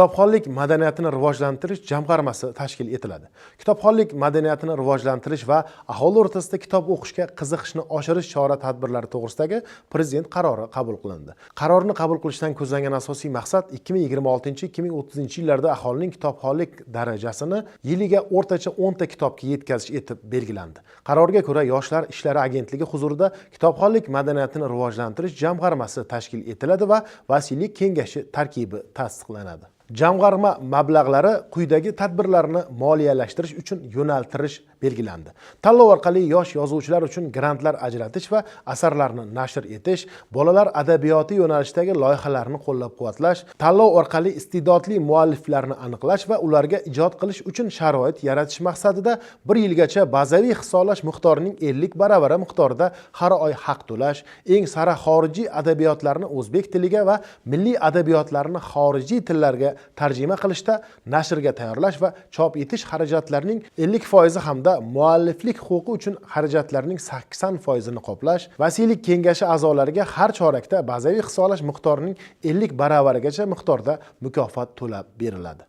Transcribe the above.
Kitobxonlik madaniyatini rivojlantirish jamg'armasi tashkil etiladi. Kitobxonlik madaniyatini rivojlantirish va aholi o'rtasida kitob o'qishga qiziqishni oshirish chora tadbirlari to'g'risidagi Prezident qarori qabul qilindi. Qarorni qabul qilishdan ko'zlangan asosiy maqsad 2026-2030 yillarda aholining kitobxonlik darajasini yiliga o'rtacha 10 ta kitobga yetkazish etib belgilandi. Qarorga ko'ra, Yoshlar ishlari agentligi huzurida Kitobxonlik madaniyatini rivojlantirish jamg'armasi tashkil etiladi va vasiylik kengashi tarkibi tasdiqlanadi. Jamg'arma mablag'lari quyidagi tadbirlarni moliyalashtirish uchun yo'naltirish belgilandi: tanlov orqali yosh yozuvchilar uchun grantlar ajratish va asarlarni nashr etish, bolalar adabiyoti yo'nalishidagi loyihalarni qo'llab-quvvatlash, tanlov orqali iste'dodli mualliflarni aniqlash va ularga ijod qilish uchun sharoit yaratish maqsadida bir yilgacha bazaviy hisoblash miqdorining 50 baravari miqdorida har oy haq to'lash, eng sara xorijiy adabiyotlarni o'zbek tiliga va milliy adabiyotlarni xorijiy tillarga tarjima qilishda nashrga tayyorlash va chop etish xarajatlarining 50% hamda mualliflik huquqi uchun xarajatlarning 80%ini qoplash, vasiylik kengashi a'zolariga har chorakda bazaviy hisoblash miqdorining 50 baravarigacha miqdorda mukofot to'lab beriladi.